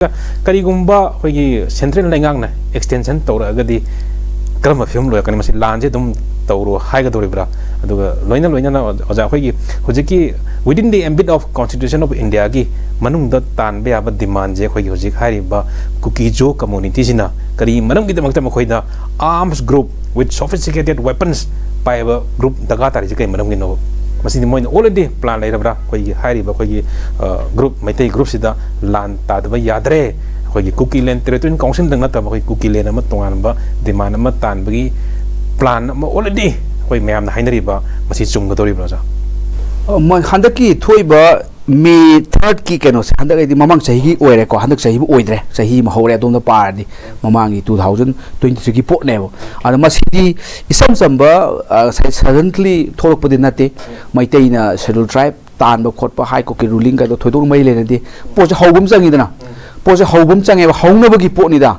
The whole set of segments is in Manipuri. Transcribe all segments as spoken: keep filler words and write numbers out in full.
ꯀꯔꯤꯒꯨꯝꯕ ꯑꯩꯈꯣꯏꯒꯤ ꯁꯦꯟꯇ꯭ꯔꯦꯜ ꯂꯩꯉꯥꯛꯅ ꯑꯦꯛꯁꯇꯦꯟꯁꯟ ꯇꯧꯔꯛꯑꯒꯗꯤ ꯀꯔꯝꯕ ꯐꯤꯕꯝ ꯑꯣꯏꯔꯛꯀꯅꯤ? ꯃꯁꯤ ꯂꯥꯟꯁꯦ ꯑꯗꯨꯝ ꯇꯧꯔꯣ ꯍꯥꯏꯒꯗꯧꯔꯤꯕ꯭ꯔꯥ? ꯑꯗꯨꯒ ꯂꯣꯏꯅ ꯂꯣꯏꯅꯅ ꯑꯣꯖꯥ, ꯑꯩꯈꯣꯏꯒꯤ ꯍꯧꯖꯤꯛꯀꯤ within the ambit of Constitution of Indiaꯒꯤ ꯃꯅꯨꯡꯗ ꯇꯥꯟꯕ ꯌꯥꯕ ꯗꯤꯃꯥꯟꯁꯦ ꯑꯩꯈꯣꯏꯒꯤ ꯍꯧꯖꯤꯛ ꯍꯥꯏꯔꯤꯕ ꯀꯨꯀꯤ ꯖꯣ ꯀꯝꯃꯨꯅꯤꯇꯤꯁꯤꯅ ꯀꯔꯤ ꯃꯔꯝꯒꯤꯗꯃꯛꯇ ꯃꯈꯣꯏꯗ arms group with sophisticated weapons ꯄꯥꯏꯕ ꯒ꯭ꯔꯨꯞ ꯗꯔꯀꯥꯔ ꯇꯥꯔꯤꯁꯦ ꯀꯔꯤ ꯃꯔꯝꯒꯤꯅꯣ? ꯃꯁꯤꯗꯤ ꯃꯣꯏꯅ already plan ꯂꯩꯔꯕ꯭ꯔꯥ? ꯑꯩꯈꯣꯏꯒꯤ ꯍꯥꯏꯔꯤꯕ ꯑꯩꯈꯣꯏꯒꯤ ꯒ꯭ꯔꯨꯞ, ꯃꯩꯇꯩ ꯒ꯭ꯔꯨꯞꯁꯤꯗ ꯂꯥꯟ ꯇꯥꯗꯕ ꯌꯥꯗ꯭ꯔꯦ, ꯑꯩꯈꯣꯏꯒꯤ ꯀꯨꯀꯤ ꯂꯦꯟ ꯇꯦꯔꯤꯇꯣꯔꯤꯌꯦꯜ ꯀꯥꯎꯟꯁꯤꯜꯗꯪ ꯅꯠꯇꯕ ꯑꯩꯈꯣꯏ ꯀꯨꯀꯤ ꯂꯦꯟ ꯑꯃ ꯇꯣꯉꯥꯟꯕ ꯗꯤꯃꯥꯟ ꯑꯃ ꯇꯥꯟꯕꯒꯤ ꯄ꯭ꯂꯥꯟ ꯑꯃ already ꯑꯩꯈꯣꯏ ꯃꯌꯥꯝꯅ ꯍꯥꯏꯅꯔꯤꯕ, ꯃꯁꯤ ꯆꯨꯝꯒꯗꯧꯔꯤꯕ꯭ꯔꯥ, ꯑꯣꯖꯥ? ꯑ, ꯃ-, ꯍꯟꯗꯛꯀꯤ ꯊꯣꯛꯏꯕ ꯃꯦ ꯊꯥꯔꯠꯀꯤ ꯀꯩꯅꯣꯁꯦ, ꯍꯟꯗꯛ ꯑꯩꯗꯤ ꯃꯃꯥꯡ ꯆꯍꯤꯒꯤ ꯑꯣꯏꯔꯦꯀꯣ, ꯍꯟꯗꯛ ꯆꯍꯤꯕꯨ ꯑꯣꯏꯗ꯭ꯔꯦ, ꯆꯍꯤ ꯑꯃ ꯍꯧꯔꯦ ꯑꯗꯣꯝꯗ ꯄꯥꯔꯗꯤ, ꯃꯃꯥꯡꯒꯤ ꯇꯨ ꯊꯥꯎꯖꯟ ꯇ꯭ꯋꯦꯟꯇꯤ ꯊ꯭ꯔꯤꯒꯤ ꯄꯣꯠꯅꯦꯕ꯫ ꯑꯗ ꯃꯁꯤꯗꯤ ꯏꯆꯝ ꯆꯝꯕ, ꯑ, ꯉꯁꯥꯏ ꯁꯗꯟꯂꯤ ꯊꯣꯛꯂꯛꯄꯗꯤ ꯅꯠꯇꯦ꯫ ꯃꯩꯇꯩꯅ ꯁꯦꯗꯨꯜ ꯇ꯭ꯔꯥꯏꯕ ꯇꯥꯟꯕ ꯈꯣꯠꯄ, ꯍꯥꯏ ꯀꯣꯔꯠꯀꯤ ꯔꯨꯂꯤꯡ ꯀꯥꯏꯗꯣ ꯊꯣꯏꯗꯣꯛꯅ ꯃꯔꯤ ꯂꯩꯅꯗꯦ꯫ ꯄꯣꯠꯁꯦ ꯍꯧꯕ ꯑꯃ ꯆꯪꯉꯤꯗꯅ, ꯄꯣꯠꯁꯦ ꯍꯧꯕ ꯑꯃ ꯆꯪꯉꯦꯕ, ꯍꯧꯅꯕꯒꯤ ꯄꯣꯠꯅꯤꯗ꯫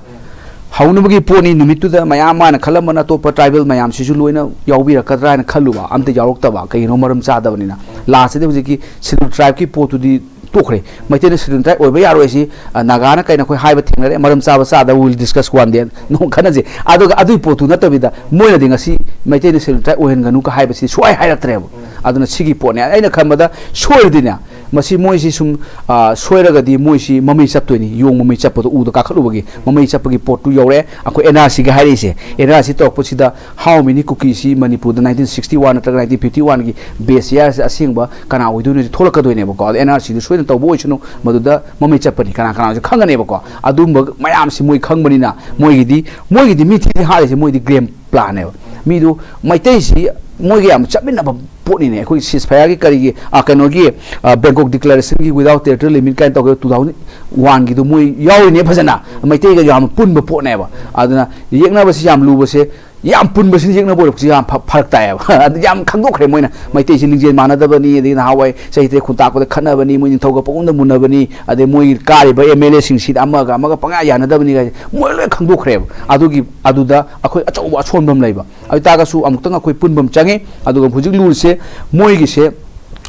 ꯍꯧꯅꯕꯒꯤ ꯄꯣꯠꯅꯤ꯫ ꯅꯨꯃꯤꯠꯇꯨꯗ ꯃꯌꯥꯝ ꯃꯥꯅ ꯈꯜꯂꯝꯕꯅ ꯑꯇꯣꯞꯄ ꯇ꯭ꯔꯥꯏꯕꯦꯜ ꯃꯌꯥꯝꯁꯤꯁꯨ ꯂꯣꯏꯅ ꯌꯥꯎꯕꯤꯔꯛꯀꯗ꯭ꯔꯥ ꯍꯥꯏꯅ ꯈꯜꯂꯨꯕ, ꯑꯝꯇ ꯌꯥꯎꯔꯛꯇꯕ꯫ ꯀꯩꯒꯤꯅꯣ? ꯃꯔꯝ ꯆꯥꯗꯕꯅꯤꯅ꯫ ꯂꯥꯁꯇꯗꯤ ꯍꯧꯖꯤꯛꯀꯤ ꯁꯦꯗꯨꯜ ꯇ꯭ꯔꯥꯏꯕꯀꯤ ꯄꯣꯠꯇꯨꯗꯤ ꯇꯣꯛꯈ꯭ꯔꯦ꯫ ꯃꯩꯇꯩꯅ ꯁꯦꯗꯨꯜ ꯇ꯭ꯔꯥꯏꯕ ꯑꯣꯏꯕ ꯌꯥꯔꯣꯏ ꯁꯤ, ꯑ, ꯅꯥꯒꯥꯅ ꯀꯩꯅ ꯑꯩꯈꯣꯏ ꯍꯥꯏꯕ ꯊꯦꯡꯅꯔꯦ, ꯃꯔꯝ ꯆꯥꯕ ꯆꯥꯗꯕ, we'll discuss one day, ꯅꯣꯡ ꯈꯟꯅꯁꯦ꯫ ꯑꯗꯨꯒ ꯑꯗꯨꯒꯤ ꯄꯣꯠꯇꯨ ꯅꯠꯇꯕꯤꯗ ꯃꯣꯏꯅꯗꯤ ꯉꯁꯤ ꯃꯩꯇꯩꯅ ꯁꯦꯗꯨꯜ ꯇ꯭ꯔꯥꯏꯕ ꯑꯣꯏꯍꯟꯒꯅꯨ ꯀ ꯍꯥꯏꯕꯁꯤ ꯁꯨꯡꯍꯥꯏ ꯍꯥꯏꯔꯛꯇ꯭ꯔꯦꯕ꯫ ꯑꯗꯨꯅ ꯁꯤꯒꯤ ꯄꯣꯠꯅꯦ꯫ ꯑꯩꯅ ꯈꯟꯕꯗ ꯁꯣꯏꯔꯗꯤꯅꯦ, ꯃꯁꯤ ꯃꯣꯏꯁꯤ ꯁꯨꯝ, ꯑ, ꯁꯣꯏꯔꯒꯗꯤ ꯃꯣꯏꯁꯤ ꯃꯃꯩ ꯆꯞꯇꯣꯏꯅꯤ꯫ ꯌꯣꯡ ꯃꯃꯩ ꯆꯞꯄꯗꯣ ꯎꯗ ꯀꯥꯈꯠꯂꯨꯕꯒꯤ ꯃꯃꯩ ꯆꯞꯄꯒꯤ ꯄꯣꯠꯇꯨ ꯌꯧꯔꯦ꯫ ꯑꯩꯈꯣꯏ ꯑꯦꯟ ꯑꯥꯔ ꯁꯤꯒ ꯍꯥꯏꯔꯛꯏꯁꯦ, and R C ꯇꯧꯔꯛꯄꯁꯤꯗ how many ꯀꯨꯀꯤꯁꯤ ꯃꯅꯤꯄꯨꯔꯗ ꯅꯥꯏꯟꯇꯤꯟ ꯁꯤꯛꯁꯇꯤ ꯋꯥꯟ ꯅꯠꯇ꯭ꯔꯒ ꯅꯥꯏꯟꯇꯤꯟ ꯐꯤꯐꯇꯤ ꯋꯥꯟꯒꯤ ꯕꯦꯁ ꯏꯌꯥꯔꯁꯤꯗ ꯑꯁꯦꯡꯕ ꯀꯅꯥ ꯑꯣꯏꯗꯣꯏꯅꯣ ꯁꯤ ꯊꯣꯛꯂꯛꯀꯗꯣꯏꯅꯦꯕꯀꯣ꯫ ꯑꯗ ꯑꯦꯟ ꯑꯥꯔ ꯁꯤꯗꯨ ꯁꯣꯏꯗꯅ ꯇꯧꯕ ꯑꯣꯏꯁꯅꯨ, ꯃꯗꯨꯗ ꯃꯃꯩ ꯆꯞꯄꯅꯤ, ꯀꯅꯥ ꯀꯅꯥꯁꯨ ꯈꯪꯒꯅꯦꯕꯀꯣ꯫ ꯑꯗꯨꯝꯕ ꯃꯌꯥꯝꯁꯤ ꯃꯣꯏ ꯈꯪꯕꯅꯤꯅ ꯃꯣꯏꯒꯤꯗꯤ, ꯃꯣꯏꯒꯤꯗꯤ ꯃꯤ ꯊꯤꯗꯤ ꯍꯥꯠꯂꯤꯁꯦ ꯃꯣꯏꯗꯤ ꯒ꯭ꯔꯦꯝ ꯄ꯭ꯂꯥꯟꯅꯦꯕ꯫ ꯃꯤꯗꯨ ꯃꯩꯇꯩꯁꯤ ꯃꯣꯏꯒ ꯌꯥꯝ ꯆꯠꯃꯤꯟꯅꯕ ꯄꯣꯠꯅꯤꯅꯦ꯫ ꯑꯩꯈꯣꯏ ceasefire ꯀꯔꯤꯒꯤ, ꯑ, ꯀꯩꯅꯣꯒꯤ, ꯑ, Bangkok Declarationꯒꯤ without territorial limit ꯀꯥꯏꯅ ꯇꯧꯈꯤꯕ two thousand oneꯒꯤꯗꯨ ꯃꯣꯏ ꯌꯥꯎꯔꯤꯅꯦ ꯐꯖꯅ꯫ ꯃꯩꯇꯩꯒ ꯌꯥꯝ ꯄꯨꯟꯕ ꯄꯣꯠꯅꯦꯕ꯫ ꯑꯗꯨꯅ ꯌꯦꯛꯅꯕꯁꯤ ꯌꯥꯝ ꯂꯨꯕꯁꯦ, ꯌꯥꯝ ꯄꯨꯟꯕꯁꯤꯅ ꯌꯦꯛꯅꯕ ꯑꯣꯏꯔꯛꯄꯁꯤ ꯌꯥꯝ ꯐ-, ꯐꯔꯛ ꯇꯥꯏꯌꯦꯕ꯫ ꯑꯗꯨ ꯌꯥꯝ ꯈꯪꯗꯣꯛꯈ꯭ꯔꯦ ꯃꯣꯏꯅ꯫ ꯃꯩꯇꯩꯁꯤ ꯂꯤꯡꯖꯦꯜ ꯃꯥꯟꯅꯗꯕꯅꯤ, ꯑꯗꯩ ꯅꯍꯥꯟꯋꯥꯏ ꯆꯍꯤ ꯇꯔꯦꯠ ꯈꯨꯟꯇꯥꯛꯄꯗ ꯈꯠꯅꯕꯅꯤ, ꯃꯣꯏ ꯅꯤꯡꯊꯧꯒ ꯄꯪꯎꯟꯗ ꯃꯨꯟꯅꯕꯅꯤ, ꯑꯗꯩ ꯃꯣꯏ ꯀꯥꯔꯤꯕ ꯑꯦꯝ ꯑꯦꯜ ꯑꯦꯁꯤꯡꯁꯤꯗ ꯑꯃꯒ ꯑꯃꯒ ꯄꯪꯌꯥ ꯌꯥꯅꯗꯕꯅꯤ ꯀꯥꯏꯁꯦ ꯃꯣꯏ ꯂꯣꯏ ꯈꯪꯗꯣꯛꯈ꯭ꯔꯦꯕ꯫ ꯑꯗꯨꯒꯤ, ꯑꯗꯨꯗ ꯑꯩꯈꯣꯏ ꯑꯆꯧꯕ ꯑꯁꯣꯟꯕ ꯑꯃ ꯂꯩꯕ꯫ ꯑꯗꯨ ꯇꯥꯔꯒꯁꯨ ꯑꯃꯨꯛꯇꯪ ꯑꯩꯈꯣꯏ ꯄꯨꯟꯕ ꯑꯃ ꯆꯪꯉꯤ꯫ ꯑꯗꯨꯒ ꯍꯧꯖꯤꯛ ꯂꯨꯔꯤꯁꯦ ꯃꯣꯏꯒꯤꯁꯦ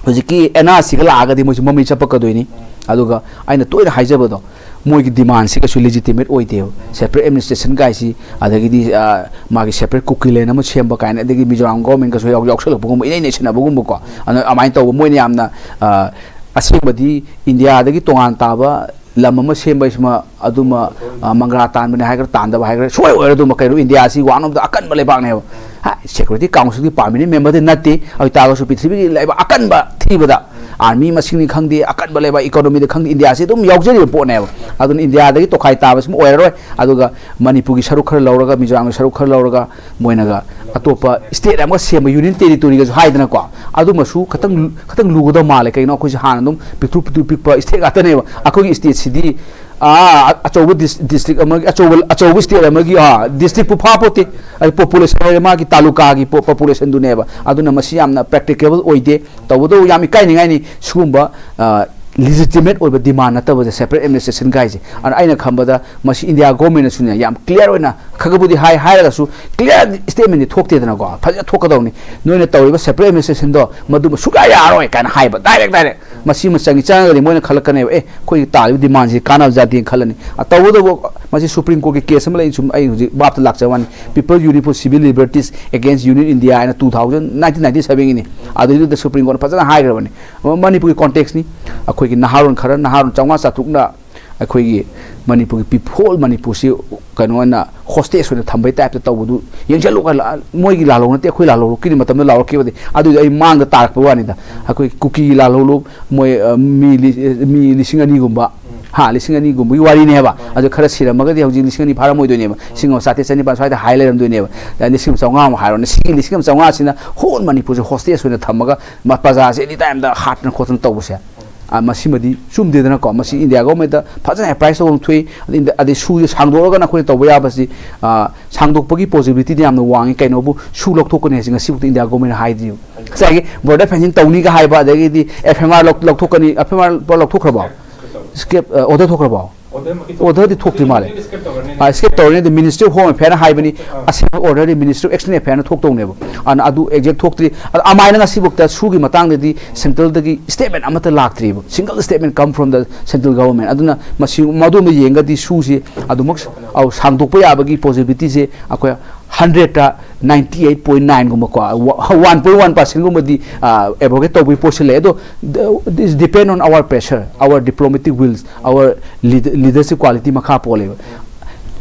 ꯍꯧꯖꯤꯛꯀꯤ ꯑꯦꯟ ꯑꯥꯔ ꯁꯤꯒ ꯂꯥꯛꯑꯒꯗꯤ ꯃꯣꯏꯁꯨ ꯃꯃꯩ ꯆꯞꯄꯛꯀꯗꯣꯏꯅꯤ꯫ ꯑꯗꯨꯒ ꯑꯩꯅ ꯇꯣꯏꯅ ꯍꯥꯏꯖꯕꯗꯣ, ꯃꯣꯏꯒꯤ ꯗꯤꯃꯥꯟꯁꯤ ꯀꯩꯁꯨ ꯂꯦꯖꯤꯇꯤꯃꯦꯠ ꯑꯣꯏꯗꯦꯕ꯫ ꯁꯦꯄꯔꯦꯠ ꯑꯦꯗꯃꯤꯅꯤꯁꯇ꯭ꯔꯦꯁꯟ ꯀꯥꯏꯁꯤ, ꯑꯗꯒꯤꯗꯤ, ꯑ, ꯃꯥꯒꯤ ꯁꯦꯄꯔꯦꯠ ꯀꯨꯀꯤ ꯂꯦꯟ ꯑꯃ ꯁꯦꯝꯕ ꯀꯥꯏꯅ, ꯑꯗꯒꯤ ꯃꯤꯖꯣꯔꯥꯝ ꯒꯣꯔꯃꯦꯟꯒꯁꯨ ꯌꯥꯎ-, ꯌꯥꯎꯁꯜꯂꯛꯄꯒꯨꯝꯕ, ꯏꯅꯩ ꯅꯩꯁꯤꯟꯅꯕꯒꯨꯝꯕꯀꯣ꯫ ꯑꯗꯨꯅ ꯑꯗꯨꯃꯥꯏꯅ ꯇꯧꯕ, ꯃꯣꯏꯅ ꯌꯥꯝꯅ, ꯑ, ꯑꯁꯦꯡꯕꯗꯤ ꯏꯟꯗꯤꯌꯥꯗꯒꯤ ꯇꯣꯉꯥꯟ ꯇꯥꯕ ꯂꯝ ꯑꯃ ꯁꯦꯝꯕ ꯍꯥꯏꯁꯤꯃ ꯑꯗꯨꯃ, ꯑ, ꯃꯪꯒ꯭ꯔꯥ ꯇꯥꯟꯕꯅꯦ ꯍꯥꯏꯒ꯭ꯔꯥ, ꯇꯥꯟꯗꯕ ꯍꯥꯏꯒ꯭ꯔꯥ, ꯁꯣꯏ ꯑꯣꯏꯔ ꯑꯗꯨꯃ ꯀꯩꯅꯣ, ꯏꯟꯗꯤꯌꯥꯁꯤ ꯋꯥꯡꯂꯣꯝꯗ ꯑꯀꯟꯕ ꯂꯩꯕꯥꯛꯅꯦꯕ꯫ ꯍꯥꯏ, ꯁꯦꯀ꯭ꯌꯨꯔꯤꯇꯤ ꯀꯥꯎꯟꯁꯤꯜꯒꯤ ꯄꯥꯔꯃꯤꯅꯦꯟ ꯃꯦꯝꯕꯔꯗꯤ ꯅꯠꯇꯦ, ꯑꯗꯨ ꯑꯣꯏꯇꯥꯔꯒꯁꯨ ꯄ꯭ꯔꯤꯊꯤꯕꯤꯒꯤ ꯂꯩꯕꯥꯛ ꯑꯀꯟꯕ ꯊꯤꯕꯗ, ꯑꯥꯔꯃꯤ ꯃꯁꯤꯡꯅꯤ ꯈꯪꯗꯦ, ꯑꯀꯟꯕ ꯂꯩꯕꯥꯛ ꯏꯀꯣꯅꯣꯃꯤꯗ ꯈꯪꯗꯦ, ꯏꯟꯗꯤꯌꯥꯁꯤ ꯑꯗꯨꯝ ꯌꯥꯎꯖꯔꯤꯕ ꯄꯣꯠꯅꯦꯕ꯫ ꯑꯗꯨꯅ ꯏꯟꯗꯤꯌꯥꯗꯒꯤ ꯇꯣꯈꯥꯏ ꯇꯥꯕꯁꯤꯃ ꯑꯣꯏꯔꯔꯣꯏ꯫ ꯑꯗꯨꯒ ꯃꯅꯤꯄꯨꯔꯒꯤ ꯁꯔꯨꯛ ꯈꯔ ꯂꯧꯔꯒ, ꯃꯤꯖꯣꯔꯥꯝꯒꯤ ꯁꯔꯨꯛ ꯈꯔ ꯂꯧꯔꯒ, ꯃꯣꯏꯅꯒ ꯑꯇꯣꯞꯄ ꯁ꯭ꯇꯦꯠ ꯑꯃꯒ ꯁꯦꯝꯕ, ꯌꯨꯅꯤꯌꯟ ꯇꯦꯔꯤꯇꯣꯔꯤꯒꯁꯨ ꯍꯥꯏꯗꯅꯀꯣ, ꯑꯗꯨꯃꯁꯨ ꯈꯇꯪ, ꯈꯇꯪ ꯂꯨꯒꯗꯕ ꯃꯥꯜꯂꯦ꯫ ꯀꯩꯒꯤꯅꯣ, ꯑꯩꯈꯣꯏꯁꯦ ꯍꯥꯟꯅ ꯑꯗꯨꯝ ꯄꯤꯛꯇ꯭ꯔꯨ ꯄꯤꯛꯇ꯭ꯔꯨ ꯄꯤꯛꯄ ꯁ꯭ꯇꯦꯠ ꯉꯥꯛꯇꯅꯦꯕ꯫ ꯑꯩꯈꯣꯏꯒꯤ ꯁ꯭ꯇꯦꯠꯁꯤꯗꯤ, ꯑꯥ, ꯑꯆꯧꯕ ꯗꯤꯁ-, ꯗꯤꯁꯇ꯭ꯔꯤꯛ ꯑꯃꯒꯤ, ꯑꯆꯧꯕ, ꯑꯆꯧꯕ ꯁ꯭ꯇꯦꯠ ꯑꯃꯒꯤ, ꯑꯥ, ꯗꯤꯁꯇ꯭ꯔꯤꯛꯄꯨ ꯐꯥꯄꯣꯠꯇꯦ, ꯑꯩ ꯄꯣꯄꯨꯂꯦꯁꯟ ꯍꯥꯏꯔꯦ, ꯃꯥꯒꯤ ꯇꯥꯂꯨꯀꯥꯒꯤ ꯄꯣ-, ꯄꯣꯄꯨꯂꯦꯁꯟꯗꯨꯅꯦꯕ꯫ ꯑꯗꯨꯅ ꯃꯁꯤ ꯌꯥꯝꯅ ꯄ꯭ꯔꯦꯛꯇꯤꯀꯦꯕꯜ ꯑꯣꯏꯗꯦ꯫ ꯇꯧꯕꯇꯕꯨ ꯌꯥꯝ ꯏꯀꯥꯏꯅꯤꯡꯉꯥꯏꯅꯤ ꯁꯤꯒꯨꯝꯕ, ꯑ, ꯂꯤꯖꯤꯇꯤꯃꯦꯠ ꯑꯣꯏꯕ ꯗꯤꯃꯥꯟ ꯅꯠꯇꯕꯁꯦ, ꯁꯦꯄꯔꯦꯠ ꯑꯦꯗꯃꯤꯅꯤꯁꯇ꯭ꯔꯦꯁꯟ ꯀꯥꯏꯁꯦ꯫ ꯑꯗꯨꯅ ꯑꯩꯅ ꯈꯟꯕꯗ ꯃꯁꯤ ꯏꯟꯗꯤꯌꯥ ꯒꯣꯔꯃꯦꯟꯅꯁꯨꯅꯦ ꯌꯥꯝ ꯀ꯭ꯂꯤꯌꯥꯔ ꯑꯣꯏꯅ, ꯈꯔꯕꯨꯗꯤ ꯍꯥꯏ, ꯍꯥꯏꯔꯒꯁꯨ ꯀ꯭ꯂꯤꯌꯥꯔ ꯁ꯭ꯇꯦꯠꯃꯦꯟꯗꯤ ꯊꯣꯛꯇꯦꯗꯅꯀꯣ꯫ ꯐꯖꯅ ꯊꯣꯛꯀꯗꯧꯅꯤ꯫ ꯅꯣꯏꯅ ꯇꯧꯔꯤꯕ ꯁꯦꯄꯔꯦꯠ ꯑꯦꯗꯃꯤꯅꯤꯁꯇ꯭ꯔꯦꯁꯟꯗꯣ ꯃꯗꯨꯃ ꯁꯨꯛꯌꯥ ꯌꯥꯔꯣꯏ ꯀꯥꯏꯅ ꯍꯥꯏꯕ, ꯗꯥꯏꯔꯦꯛ ꯗꯥꯏꯔꯦꯛ꯫ ꯃꯁꯤꯃ ꯆꯪꯉꯤ, ꯆꯪꯉꯒꯗꯤ ꯃꯣꯏꯅ ꯈꯜꯂꯛꯀꯅꯦꯕ, "ꯑꯦ, ꯑꯩꯈꯣꯏꯒꯤ ꯇꯥꯜꯂꯤꯕ ꯗꯤꯃꯥꯟꯁꯤ ꯀꯥꯟꯅꯕ ꯖꯥꯠꯇꯦꯅ" ꯈꯜꯂꯅꯤ꯫ ꯑ, ꯇꯧꯕꯇꯕꯨ ꯃꯁꯤ ꯁꯨꯄ꯭ꯔꯤꯝ ꯀꯣꯔꯠꯀꯤ ꯀꯦꯁ ꯑꯃ ꯂꯩ, ꯁꯨꯝ ꯑꯩ ꯍꯧꯖꯤꯛ ꯚꯥꯞꯇ ꯂꯥꯛꯆꯕ ꯋꯥꯅꯤ, People Union for Civil Liberties against Union India ꯍꯥꯏꯅ two thousand, nineteen ninety seven ꯒꯤꯅꯤ꯫ ꯑꯗꯨꯏꯗꯨꯗ ꯁꯨꯄ꯭ꯔꯤꯝ ꯀꯣꯔꯠꯅ ꯐꯖꯅ ꯍꯥꯏꯈ꯭ꯔꯕꯅꯤ꯫ ꯃ-, ꯃꯅꯤꯄꯨꯔꯒꯤ ꯀꯣꯟꯇꯦꯛꯁꯅꯤ꯫ ꯑꯩꯈꯣꯏꯒꯤ ꯅꯍꯥꯔꯣꯟ ꯈꯔ, ꯅꯍꯥꯔꯣꯟ ꯆꯥꯝꯃꯉꯥ ꯆꯥꯇ꯭ꯔꯨꯛꯅ ꯑꯩꯈꯣꯏꯒꯤ ꯃꯅꯤꯄꯨꯔꯒꯤ ꯄꯤꯄꯣꯜ ꯃꯅꯤꯄꯨꯔꯁꯤ ꯀꯩꯅꯣ ꯑꯣꯏꯅ ꯍꯣꯁꯇꯦꯖ ꯑꯣꯏꯅ ꯊꯝꯕꯩ ꯇꯥꯏꯞꯇ ꯇꯧꯕꯗꯨ ꯌꯦꯡꯁꯤꯜꯂꯨ ꯀꯥꯏꯅ, ꯃꯣꯏꯒꯤ ꯂꯥꯜꯍꯧ ꯅꯠꯇꯦ, ꯑꯩꯈꯣꯏ ꯂꯥꯜꯍꯧꯔꯛꯀꯤꯅꯤ ꯃꯇꯝꯗ ꯂꯥꯎꯔꯛꯈꯤꯕꯗꯤ꯫ ꯑꯗꯨꯏꯗꯤ ꯑꯩ ꯃꯥꯡꯗ ꯇꯥꯔꯛꯄ ꯋꯥꯅꯤꯗ꯫ ꯑꯩꯈꯣꯏ ꯀꯨꯀꯤꯒꯤ ꯂꯥꯜꯍꯧꯂꯨꯞ ꯃꯣꯏ, ꯑ, ꯃꯤ ꯂꯤ-, ꯃꯤ ꯂꯤꯁꯤꯡ ꯑꯅꯤꯒꯨꯝꯕ, ꯍꯥ, ꯂꯤꯁꯤꯡ ꯑꯅꯤꯒꯨꯝꯕꯒꯤ ꯋꯥꯔꯤꯅꯦꯕ꯫ ꯑꯗꯨ ꯈꯔ ꯁꯤꯔꯝꯃꯒꯗꯤ ꯍꯧꯖꯤꯛ ꯂꯤꯁꯤꯡ ꯑꯅꯤ ꯐꯥꯔꯝꯃꯣꯏꯗꯣꯏꯅꯦꯕ, ꯂꯤꯁꯤꯡ ꯑꯃ ꯆꯥꯇ꯭ꯔꯦꯠ ꯆꯅꯤꯄꯥꯟ ꯁ꯭ꯋꯥꯏꯗ ꯍꯥꯏ ꯂꯩꯔꯝꯗꯣꯏꯅꯦꯕ꯫ ꯑ, ꯂꯤꯁꯤꯡ ꯑꯃ ꯆꯥꯝꯃꯉꯥ ꯑꯃ ꯍꯥꯏꯔꯣꯅꯦ, ꯁꯤꯒꯤ ꯂꯤꯁꯤꯡ ꯑꯃ ꯆꯥꯝꯃꯉꯥꯁꯤꯅ ꯍꯣꯜ ꯃꯅꯤꯄꯨꯔꯁꯦ ꯍꯣꯁꯇꯦꯖ ꯑꯣꯏꯅ ꯊꯝꯃꯒ ꯃ-, ꯄ꯭ꯔꯖꯥꯁꯦ ꯑꯦꯅꯤ ꯇꯥꯏꯝꯗ ꯍꯥꯠꯇꯅ ꯈꯣꯠꯇꯅ ꯇꯧꯕꯁꯦ꯫ ꯑ, ꯃꯁꯤꯃꯗꯤ ꯆꯨꯝꯗꯦꯗꯅꯀꯣ꯫ ꯃꯁꯤ ꯏꯟꯗꯤꯌꯥ ꯒꯣꯔꯃꯦꯟꯗ ꯐꯖꯅ ꯑꯦꯄ꯭ꯔꯥꯏꯁ ꯇꯧꯐꯝ ꯊꯣꯛꯏ꯫ ꯑꯗꯩ ꯏꯟꯗ-, ꯑꯗꯩ ꯁꯨꯁꯦ ꯁꯥꯡꯗꯣꯛꯑꯒꯅ ꯑꯩꯈꯣꯏꯅ ꯇꯧꯕ ꯌꯥꯕꯁꯤ, ꯑ, ꯁꯥꯡꯗꯣꯛꯄꯒꯤ ꯄꯣꯁꯤꯕꯤꯂꯤꯇꯤꯗꯤ ꯌꯥꯝꯅ ꯋꯥꯡꯉꯤ꯫ ꯀꯩꯅꯣꯕꯨ ꯁꯨ ꯂꯧꯊꯣꯛꯀꯅꯤ ꯍꯥꯏꯁꯤ ꯉꯁꯤꯐꯥꯎꯗ ꯏꯟꯗꯤꯌꯥ ꯒꯣꯔꯃꯦꯟꯅ ꯍꯥꯏꯗ꯭ꯔꯤꯕ꯫ ꯉꯁꯥꯏꯒꯤ ꯕꯣꯔꯗꯔ ꯐꯦꯟꯁꯤꯡ ꯇꯧꯅꯤꯒ ꯍꯥꯏꯕ, ꯑꯗꯒꯤꯗꯤ F M R ꯂꯧ-, ꯂꯧꯊꯣꯛꯀꯅꯤ, F M R ꯂꯧꯊꯣꯛꯈ꯭ꯔꯕꯣ? ꯁ꯭ꯀꯦꯞ, ꯑ, ꯑꯣꯔꯗꯔ ꯊꯣꯛꯈ꯭ꯔꯕꯣ? ꯑꯣꯔꯗꯔꯗꯤ ꯊꯣꯛꯇ꯭ꯔꯤ ꯃꯥꯜꯂꯦ꯫ ꯁ꯭ꯀꯦꯞ ꯇꯧꯔꯅꯤ, ꯑꯗꯨ Ministry of Home Affair ꯍꯥꯏꯕꯅꯤ꯫ ꯑꯁꯦꯡꯕ ꯑꯣꯔꯗꯔꯗꯤ Ministry of External Affair ꯊꯣꯛꯇꯧꯅꯦꯕ꯫ ꯑꯗꯨꯅ ꯑꯗꯨ ꯑꯦꯛꯖꯦꯛ ꯊꯣꯛꯇ꯭ꯔꯤ꯫ ꯑꯗꯣ ꯑꯃꯥꯏꯅ ꯉꯁꯤꯐꯥꯎꯗ ꯁꯨꯒꯤ ꯃꯇꯥꯡꯗꯗꯤ ꯁꯦꯟꯇ꯭ꯔꯦꯜꯗꯒꯤ ꯁ꯭ꯇꯦꯠꯃꯦꯟ ꯑꯃꯠꯇ ꯂꯥꯛꯇ꯭ꯔꯤꯕ꯫ Single statement come from the central government꯫ ꯑꯗꯨꯅ ꯃꯁꯤ, ꯃꯗꯣꯝꯗ ꯌꯦꯡꯒꯗꯤ ꯁꯨꯁꯤ ꯑꯗꯨꯃꯛ, ꯑꯧ, ꯁꯥꯡꯗꯣꯛꯄ ꯌꯥꯕꯒꯤ ꯄꯣꯁꯤꯕꯤꯂꯤꯇꯤꯁꯦ ꯑꯩꯈꯣꯏ ꯍꯟꯗ꯭ꯔꯦꯗꯇ ninety eight point nineꯒꯨꯝꯕꯀꯣ, one point one percentꯒꯨꯝꯕꯗꯤ ꯑꯦꯕ꯭ꯔꯣꯒꯦꯠ ꯇꯧꯕꯒꯤ ꯄꯣꯠꯁꯤ ꯂꯩ꯫ ꯑꯗꯣ, this depend on our pressure, our diplomatic wills, our leadership quality ꯃꯈꯥ ꯄꯣꯜꯂꯦꯕ꯫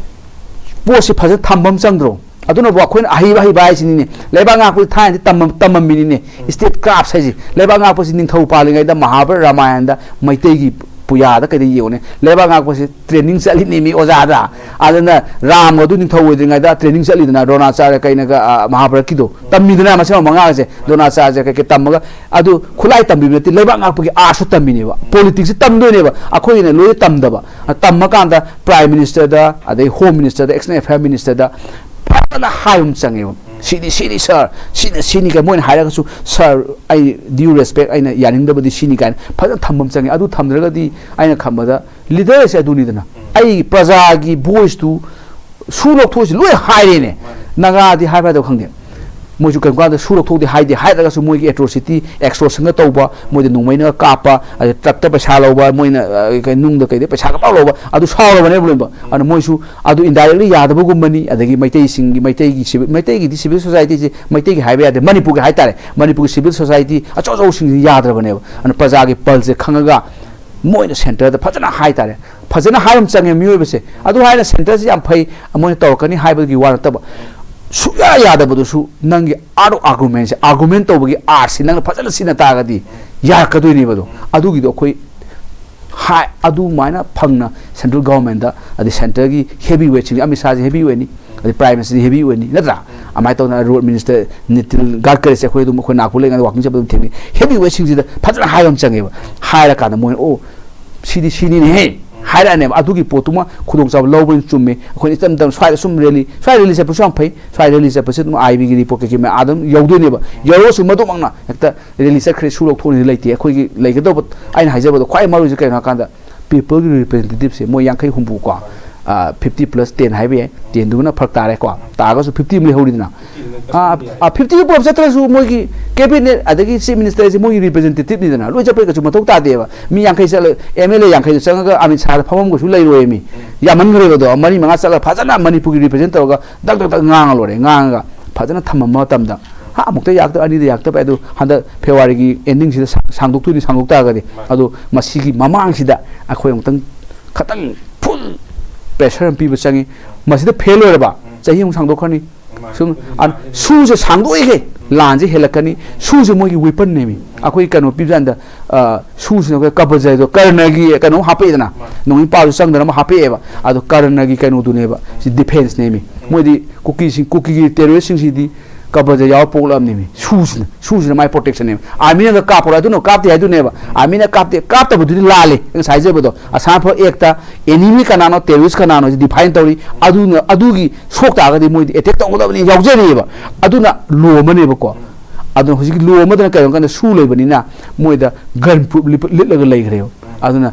ꯄꯣꯠꯁꯤ ꯐꯖꯅ ꯊꯝꯕ ꯑꯃ ꯆꯪꯗ꯭ꯔꯣ? ꯑꯗꯨꯅꯕꯨ ꯑꯩꯈꯣꯏꯅ ꯑꯍꯩꯕ, ꯑꯍꯩꯕ ꯍꯥꯏꯁꯤꯅꯤꯅꯦ꯫ ꯂꯩꯕꯥꯛ ꯉꯥꯛꯄꯁꯤ ꯊꯥꯏꯅꯗꯤ ꯇꯝꯃꯝ-, ꯇꯝꯃꯝꯃꯤꯅꯤꯅꯦ꯫ State crafts ꯍꯥꯏꯁꯤ ꯂꯩꯕꯥꯛ ꯉꯥꯛꯄꯁꯤ ꯅꯤꯡꯊꯧ ꯄꯥꯜꯂꯤꯉꯩꯗ ꯃꯍꯥꯚꯥꯔꯠ ꯔꯥꯃꯥꯌꯟꯗ ꯃꯩꯇꯩꯒꯤ ꯄꯨꯌꯥꯗ ꯀꯩꯗ ꯌꯦꯡꯉꯨꯅꯦ꯫ ꯂꯩꯕꯥꯛ ꯉꯥꯛꯄꯁꯤ training ꯆꯠꯂꯤꯅꯦ ꯃꯤ ꯑꯣꯖꯥꯗ꯫ ꯑꯗꯨꯅ ꯔꯥꯝꯒꯗꯨ ꯅꯤꯡꯊꯧ ꯑꯣꯏꯗ꯭ꯔꯤꯉꯩꯗ training ꯆꯠꯂꯤꯗꯅ ꯗ꯭ꯔꯣꯅꯥꯆꯥꯔꯌ ꯀꯩꯅꯒ, ꯑ, ꯃꯍꯥꯚꯥꯔꯠꯀꯤꯗꯣ ꯇꯝꯃꯤꯗꯅ ꯃꯁꯤ ꯃꯉꯥꯁꯦ꯫ ꯗ꯭ꯔꯣꯅꯥꯆꯥꯔꯌ ꯀꯩꯀꯩ ꯇꯝꯃꯒ ꯑꯗꯨ ꯈꯨꯠꯂꯥꯏ ꯇꯝꯕꯤꯕ ꯅꯠꯇꯦ, ꯂꯩꯕꯥꯛ ꯉꯥꯛꯄꯒꯤ artꯁꯨ ꯇꯝꯃꯤꯅꯦꯕ꯫ Politicsꯁꯨ ꯇꯝꯗꯣꯏꯅꯦꯕ꯫ ꯑꯩꯈꯣꯏꯒꯤꯅ ꯂꯣꯏꯅ ꯇꯝꯗꯕ꯫ ꯑ, ꯇꯝꯃꯀꯥꯟꯗ Prime Ministerꯗ, ꯑꯗꯩ Home Ministerꯗ, External Affair Ministerꯗ ꯐꯖꯅ ꯍꯥꯏꯕ ꯑꯃ ꯆꯪꯉꯦꯕ꯫ "ꯁꯤꯗꯤ ꯁꯤꯅꯤ sir, ꯁꯤꯅ ꯁꯤꯅꯤ" ꯀꯥꯏ ꯃꯣꯏꯅ ꯍꯥꯏꯔꯒꯁꯨ, "Sir, I due respect, ꯑꯩꯅ ꯌꯥꯅꯤꯡꯗꯕꯗꯤ ꯁꯤꯅꯤ" ꯀꯥꯏꯅ ꯐꯖꯅ ꯊꯝꯕ ꯑꯃ ꯆꯪꯉꯦ꯫ ꯑꯗꯨ ꯊꯝꯗ꯭ꯔꯒꯗꯤ ꯑꯩꯅ ꯈꯟꯕꯗ leaderꯁꯦ ꯑꯗꯨꯅꯤꯗꯅ꯫ ꯑꯩ ꯄ꯭ꯔꯖꯥꯒꯤ voiceꯇꯨ ꯁꯨ ꯂꯧꯊꯣꯛꯏꯁꯤ ꯂꯣꯏ ꯍꯥꯏꯔꯦꯅꯦ꯫ ꯅꯥꯒꯥꯗꯤ ꯍꯥꯏꯕ ꯌꯥꯗꯕ ꯈꯪꯗꯦ꯫ ꯃꯣꯏꯁꯨ ꯀꯔꯤꯒꯨꯝꯕ ꯀꯥꯟꯗ ꯁꯨ ꯂꯧꯊꯣꯛꯇꯦ ꯍꯥꯏꯗꯦ, ꯍꯥꯏꯗ꯭ꯔꯒꯁꯨ ꯃꯣꯏꯒꯤ atrocity, extortionꯒ ꯇꯧꯕ, ꯃꯣꯏꯗ ꯅꯣꯡꯃꯩꯅꯒ ꯀꯥꯞꯄ, ꯑꯗꯩ truckꯇ ꯄꯩꯁꯥ ꯂꯧꯕ, ꯃꯣꯏꯅ, ꯑ, ꯀꯩ, ꯅꯨꯡꯗ ꯀꯩꯗ ꯄꯩꯁꯥꯒ ꯄꯥꯎ ꯂꯧꯕ, ꯑꯗꯨ ꯁꯥꯎꯔꯕꯅꯦꯕ ꯂꯣꯏꯅꯃꯛ꯫ ꯑꯗꯨꯅ ꯃꯣꯏꯁꯨ ꯑꯗꯨ indirectly ꯌꯥꯗꯕꯒꯨꯝꯕꯅꯤ꯫ ꯑꯗꯩꯒꯤ ꯃꯩꯇꯩꯁꯤꯡꯒꯤ, ꯃꯩꯇꯩꯒꯤ civil, ꯃꯩꯇꯩꯒꯤꯗꯤ civil societyꯁꯦ, ꯃꯩꯇꯩꯒꯤ ꯍꯥꯏꯕ ꯌꯥꯗꯦ, ꯃꯅꯤꯄꯨꯔꯒꯤ ꯍꯥꯏꯇꯥꯔꯦ, ꯃꯅꯤꯄꯨꯔꯒꯤ civil society ꯑꯆꯧ ꯑꯆꯧꯕꯁꯤꯡꯁꯤ ꯌꯥꯗ꯭ꯔꯕꯅꯦꯕ꯫ ꯑꯗꯨꯅ ꯄ꯭ꯔꯖꯥꯒꯤ ꯄꯜꯁꯦ ꯈꯪꯉꯒ ꯃꯣꯏꯅ centreꯗ ꯐꯖꯅ ꯍꯥꯏꯇꯥꯔꯦ, ꯐꯖꯅ ꯍꯥꯏꯕ ꯑꯃ ꯆꯪꯉꯦ ꯃꯤꯑꯣꯏꯕꯁꯦ꯫ ꯑꯗꯨ ꯍꯥꯏꯅ centreꯁꯤ ꯌꯥꯝ ꯐꯩ, ꯃꯣꯏꯅ ꯇꯧꯔꯛꯀꯅꯤ ꯍꯥꯏꯕꯒꯤ ꯋꯥ ꯅꯠꯇꯕ, ꯁꯨꯡꯌꯥ ꯌꯥꯗꯕꯗꯨꯁꯨ ꯅꯪꯒꯤ art of argumentꯁꯦ, argument ꯇꯧꯕꯒꯤ artꯁꯦ ꯅꯪꯅ ꯐꯖꯅ ꯁꯤꯖꯤꯟꯅ ꯇꯥꯔꯒꯗꯤ ꯌꯥꯔꯛꯀꯗꯣꯏꯅꯦꯕ꯫ ꯑꯗꯣ ꯑꯗꯨꯒꯤꯗꯣ ꯑꯩꯈꯣꯏ ꯍꯥꯏ, ꯑꯗꯨꯃꯥꯏꯅ ꯐꯪꯅ central governmentꯇ, ꯑꯗꯩ centreꯒꯤ heavyweight ꯁꯤꯡ, ꯑꯃꯤꯠ ꯁꯥꯍꯁꯤ heavyweight ꯅꯤ, ꯑꯗꯩ Prime Ministerꯗꯤ heavyweight ꯅꯤ, ꯅꯠꯇ꯭ꯔꯥ? ꯑꯗꯨꯃꯥꯏꯅ ꯇꯧꯗꯅ Road Minister ꯅꯤꯇꯤꯟ ꯒꯗꯀꯔꯤꯁꯦ ꯑꯩꯈꯣꯏ ꯑꯗꯨꯝ, ꯑꯩꯈꯣꯏ ꯅꯥꯒꯄꯨꯔ ꯂꯩꯔꯤꯉꯩꯗ walking ꯆꯠꯄꯗ ꯑꯗꯨꯝ ꯊꯦꯡꯅꯩ꯫ Heavyweight ꯁꯤꯡꯁꯤꯗ ꯐꯖꯅ ꯍꯥꯏꯕ ꯑꯃ ꯆꯪꯉꯦꯕ꯫ ꯍꯥꯏꯔꯀꯥꯟꯗ ꯃꯣꯏꯅ, "ꯑꯣ, ꯁꯤꯗꯤ ꯁꯤꯅꯤꯅꯦꯍꯦ" ꯍꯥꯏꯔꯛꯑꯅꯦꯕ꯫ ꯑꯗꯨꯒꯤ ꯄꯣꯠꯇꯨꯃ ꯈꯨꯗꯣꯡꯆꯥꯕ ꯂꯧꯕꯅ ꯆꯨꯝꯃꯤ꯫ ꯑꯩꯈꯣꯏꯅ ꯏꯆꯝ ꯆꯝ ꯁ꯭ꯋꯥꯏꯗ ꯁꯨꯝ rally, ꯁ꯭ꯋꯥꯏ rally ꯆꯠꯄꯁꯨ ꯌꯥꯝ ꯐꯩ, ꯁ꯭ꯋꯥꯏ rally ꯆꯠꯄꯁꯦ ꯑꯗꯨꯝ IBꯒꯤ report ꯀꯩꯀꯩ ꯃꯌꯥꯝ ꯑꯗꯨꯝ ꯌꯧꯗꯣꯏꯅꯦꯕ꯫ ꯌꯧꯔꯒꯁꯨ ꯃꯗꯨꯃꯛꯅ ꯍꯦꯛꯇ rally ꯆꯠꯈ꯭ꯔꯦ, ꯁꯨ ꯂꯧꯊꯣꯛꯅꯤꯡꯉꯥꯏ ꯂꯩꯇꯦ꯫ ꯑꯩꯈꯣꯏꯒꯤ ꯂꯩꯒꯗꯧꯕ, ꯑꯩꯅ ꯍꯥꯏꯖꯕꯗꯣ ꯈ꯭ꯋꯥꯏ ꯃꯔꯨꯑꯣꯏꯁꯦ ꯀꯩꯅꯣ ꯍꯥꯏꯀꯥꯟꯗ, ꯄꯤꯄꯜꯒꯤ ꯔꯤꯄ꯭ꯔꯖꯦꯟꯇꯦꯇꯤꯞꯁꯦ ꯃꯣꯏ ꯌꯥꯡꯈꯩ ꯍꯨꯝꯐꯨ ꯀꯣ, ꯐꯤꯐꯇꯤ ꯄ꯭ꯂꯁ ꯇꯦꯟ ꯍꯥꯏꯕ ꯌꯥꯏ, ꯇꯦꯟꯗꯨꯅ ꯐꯔꯛ ꯇꯥꯔꯦꯀꯣ, ꯇꯥꯔꯒꯁꯨ ꯐꯤꯐꯇꯤ ꯑꯃ ꯂꯩꯍꯧꯔꯤꯗꯅ꯫ ꯐꯤꯐꯇꯤ ꯄꯨꯂꯞ ꯆꯠꯇ꯭ꯔꯁꯨ ꯃꯣꯏꯒꯤ ꯀꯦꯕꯤꯅꯦꯠ ꯑꯗꯒꯤ ꯆꯤꯐ ꯃꯤꯅꯤꯁꯇꯔꯁꯦ ꯃꯣꯏꯒꯤ ꯔꯤꯄ꯭ꯔꯖꯦꯟꯇꯦꯇꯤꯞꯅꯤꯗꯅ, ꯂꯣꯏ ꯆꯠꯄꯩ ꯀꯩꯁꯨ ꯃꯊꯧ ꯇꯥꯗꯦꯕ꯫ ꯃꯤ ꯌꯥꯡꯈꯩ ꯆꯠꯂ, ꯑꯦꯝ ꯑꯦꯜ ꯑꯦ ꯌꯥꯡꯈꯩꯗꯣ ꯆꯪꯉꯒ ꯑꯃꯤꯠ ꯁꯥꯍꯗ ꯐꯝꯐꯝ ꯀꯩꯁꯨ ꯂꯩꯔꯣꯏ꯫ ꯃꯤ ꯌꯥꯝꯃꯟꯈ꯭ꯔꯦꯕ꯫ ꯑꯗꯣ ꯃꯔꯤ ꯃꯉꯥ ꯆꯠꯂꯒ ꯐꯖꯅ ꯃꯅꯤꯄꯨꯔꯒꯤ ꯔꯤꯄ꯭ꯔꯖꯦꯟ ꯇꯧꯔꯒ ꯗꯛ ꯗꯛ ꯗꯛ ꯉꯥꯡꯉ ꯂꯣꯏꯔꯦ꯫ ꯉꯥꯡꯉꯒ ꯐꯖꯅ ꯊꯝꯃꯝꯕ ꯃꯇꯝꯗ, ꯍꯥ, ꯑꯃꯨꯛꯇ ꯌꯥꯛꯇꯕ, ꯑꯅꯤꯗ ꯌꯥꯛꯇꯕ, ꯑꯗꯨ ꯍꯟꯗꯛ ꯐꯦꯕ꯭ꯔꯨꯋꯥꯔꯤꯒꯤ ꯑꯦꯟꯗꯤꯡꯁꯤꯗ ꯁꯥꯡ-, ꯁꯥꯡꯗꯣꯛꯇꯣꯏꯅꯤ, ꯁꯥꯡꯗꯣꯛ ꯇꯥꯔꯒꯗꯤ꯫ ꯑꯗꯨ ꯃꯁꯤꯒꯤ ꯃꯃꯥꯡꯁꯤꯗ ꯑꯩꯈꯣꯏ ꯑꯃꯨꯛꯇꯪ ꯈꯇꯪ ꯐꯨꯜ ꯄ꯭ꯔꯦꯁꯔ ꯑꯃ ꯄꯤꯕ ꯆꯪꯉꯤ꯫ ꯃꯁꯤꯗ ꯐꯦꯜ ꯑꯣꯏꯔꯕ ꯆꯍꯤ ꯑꯃꯨꯛ ꯁꯥꯡꯗꯣꯛꯈ꯭ꯔꯅꯤ꯫ ꯁꯨꯝ, ꯑ, ꯁꯨꯁꯦ ꯁꯥꯡꯗꯣꯛꯏꯈꯩ ꯂꯥꯟꯁꯦ ꯍꯦꯜꯂꯛꯀꯅꯤ꯫ ꯁꯨꯁꯦ ꯃꯣꯏꯒꯤ ꯋꯦꯄꯟꯅꯦꯃꯤ꯫ ꯑꯩꯈꯣꯏ ꯀꯩꯅꯣ ꯄꯤꯕ ꯀꯥꯟꯗ, ꯑ, ꯁꯨꯁꯤꯅ ꯑꯩꯈꯣꯏ ꯀꯕꯖꯗꯣ, ꯀꯔꯅꯒꯤ ꯀꯩꯅꯣ ꯍꯥꯞꯄꯛꯏꯗꯅ, ꯅꯣꯡꯃꯩ ꯄꯥꯜꯁꯨ ꯆꯪꯗꯅꯕ ꯍꯥꯞꯄꯛꯑꯦꯕ꯫ ꯑꯗꯣ ꯀꯔꯅꯒꯤ ꯀꯩꯅꯣꯗꯨꯅꯦꯕ ꯁꯤ, ꯗꯤꯐꯦꯟꯁꯅꯦꯃꯤ꯫ ꯃꯣꯏꯗꯤ ꯀꯨꯀꯤꯁꯤꯡ, ꯀꯨꯀꯤꯒꯤ ꯇꯦꯔꯣꯔꯤꯁꯁꯤꯡꯁꯤꯗꯤ ꯀꯕꯖ ꯌꯥꯎꯔ ꯄꯣꯛꯂꯛꯑꯕꯅꯦꯃꯤ꯫ ꯁꯨꯁꯤꯅ, ꯁꯨꯁꯤꯅ ꯃꯥꯏ ꯄ꯭ꯔꯣꯇꯦꯛꯁꯟꯅꯦꯕ꯫ ꯑꯥꯔꯃꯤꯅꯒ ꯀꯥꯞꯄꯣꯔ ꯑꯗꯨꯅ ꯀꯥꯞꯇꯦ ꯍꯥꯏꯗꯨꯅꯦꯕ꯫ ꯑꯥꯔꯃꯤꯅ ꯀꯥꯞꯇꯦ, ꯀꯥꯞꯇꯕꯗꯨꯗꯤ ꯂꯥꯜꯂꯦ꯫ ꯑꯩ ꯉꯁꯥꯏ ꯍꯥꯏꯖꯕꯗꯣ, ꯑꯁꯥꯝ ꯔꯥꯏꯐꯜ ꯑꯦꯛꯇ ꯑꯦꯅꯤꯃꯤ ꯀꯅꯥꯅꯣ, ꯇꯦꯔꯣꯔꯤꯁ ꯀꯅꯥꯅꯣ ꯁꯤ ꯗꯤꯐꯥꯏꯟ ꯇꯧꯔꯤ꯫ ꯑꯗꯨꯅ, ꯑꯗꯨꯒꯤ ꯁꯣꯛ ꯇꯥꯔꯒꯗꯤ ꯃꯣꯏꯗꯤ ꯑꯦꯇꯦꯛ ꯇꯧꯒꯗꯕꯅꯤ ꯌꯥꯎꯖꯔꯤꯑꯕ꯫ ꯑꯗꯨꯅ ꯂꯣ ꯑꯃꯅꯦꯕꯀꯣ꯫ ꯑꯗꯨꯅ ꯍꯧꯖꯤꯛꯀꯤ ꯂꯣ ꯑꯃꯗꯅ ꯀꯩꯅꯣ ꯀꯥꯟꯗ ꯁꯨ ꯂꯩꯕꯅꯤꯅ ꯃꯣꯏꯗ ꯒꯟ ꯄ꯭ꯔꯨꯞ ꯂꯤꯠꯂꯒ ꯂꯩꯈ꯭ꯔꯦꯕ꯫ ꯑꯗꯨꯅ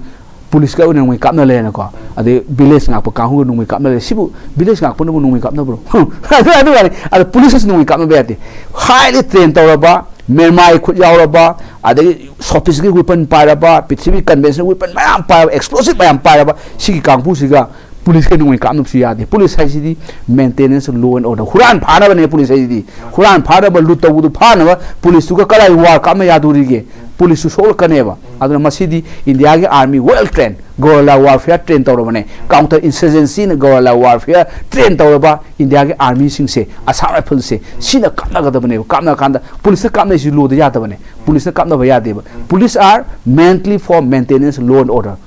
ꯄꯨꯂꯤꯁꯀ ꯑꯣꯏꯅ ꯅꯣꯡꯃꯩ ꯀꯥꯞꯅ ꯂꯩꯔꯦꯅꯀꯣ꯫ ꯑꯗꯩ ꯚꯤꯂꯦꯖ ꯉꯥꯛꯄ ꯀꯥꯡꯕꯨꯒ ꯅꯣꯡꯃꯩ ꯀꯥꯞꯅ ꯂꯩꯔꯦ꯫ ꯁꯤꯕꯨ ꯚꯤꯂꯦꯖ ꯉꯥꯛꯄꯅꯕꯨ ꯅꯣꯡꯃꯩ ꯀꯥꯞꯅꯕ꯭ꯔꯣ? ꯑꯗꯨ, ꯑꯗꯨ ꯋꯥꯅꯤ꯫ ꯑꯗ ꯄꯨꯂꯤꯁꯀꯁꯨ ꯅꯣꯡꯃꯩ ꯀꯥꯞꯅꯕ ꯌꯥꯗꯦ꯫ ꯍꯥꯏꯂꯤ ꯇ꯭ꯔꯦꯟ ꯇꯧꯔꯕ, ꯃꯦꯔꯃꯥꯏ ꯈꯨꯠ ꯌꯥꯎꯔꯕ, ꯑꯗꯒꯤ ꯁꯣꯐꯤꯁꯇꯤꯀꯦꯇꯦꯗ ꯋꯦꯄꯟ ꯄꯥꯏꯔꯕ, ꯄ꯭ꯔꯤꯊꯤꯕꯤ ꯀꯟꯚꯦꯟꯁꯅꯦꯜ ꯋꯦꯄꯟ ꯃꯌꯥꯝ ꯄꯥꯏꯔꯕ, ꯑꯦꯛꯁꯄ꯭ꯂꯣꯁꯤꯚ ꯃꯌꯥꯝ ꯄꯥꯏꯔꯕ, ꯁꯤꯒꯤ ꯀꯥꯡꯕꯨꯁꯤꯒ ꯄꯨꯂꯤꯁꯀ ꯅꯣꯡꯃꯩ ꯀꯥꯞꯅꯕꯁꯨ ꯌꯥꯗꯦ꯫ ꯄꯨꯂꯤꯁ ꯍꯥꯏꯁꯤꯗꯤ maintenance of law and order, ꯍꯨꯔꯥꯟ ꯐꯥꯅꯕꯅꯦ ꯄꯨꯂꯤꯁ ꯍꯥꯏꯁꯤꯗꯤ꯫ ꯍꯨꯔꯥꯟ ꯐꯥꯅꯕ, ꯂꯨꯠ ꯇꯧꯕꯗꯨ ꯐꯥꯅꯕ ꯄꯨꯂꯤꯁꯇꯨꯒ ꯀꯗꯥꯏ ꯋꯥꯔ ꯀꯥꯞꯅ ꯌꯥꯗꯣꯔꯤꯒꯦ? ꯄꯨꯂꯤꯁꯁꯨ ꯁꯣꯛꯂꯛꯀꯅꯦꯕ꯫ ꯑꯗꯨꯅ ꯃꯁꯤꯗꯤ ꯏꯟꯗꯤꯌꯥꯒꯤ army well trained, guerrilla warfare train ꯇꯧꯔꯕꯅꯦ꯫ Counter insurgencyꯅ guerrilla warfare train ꯇꯧꯔꯕ ꯏꯟꯗꯤꯌꯥꯒꯤ ꯑꯥꯔꯃꯤꯁꯤꯡꯁꯦ, ꯑꯁꯥꯝ ꯔꯥꯏꯐꯜꯁꯦ, ꯁꯤꯅ ꯀꯥꯞꯅꯒꯗꯕꯅꯦꯕ꯫ ꯀꯥꯞꯅ ꯀꯥꯟꯗ ꯄꯨꯂꯤꯁꯅ ꯀꯥꯞꯅꯩꯁꯤ ꯂꯣꯗ ꯌꯥꯗꯕꯅꯦ꯫ ꯄꯨꯂꯤꯁꯅ ꯀꯥꯞꯅꯕ ꯌꯥꯗꯦꯕ꯫ Police are mainly for maintenance law and order.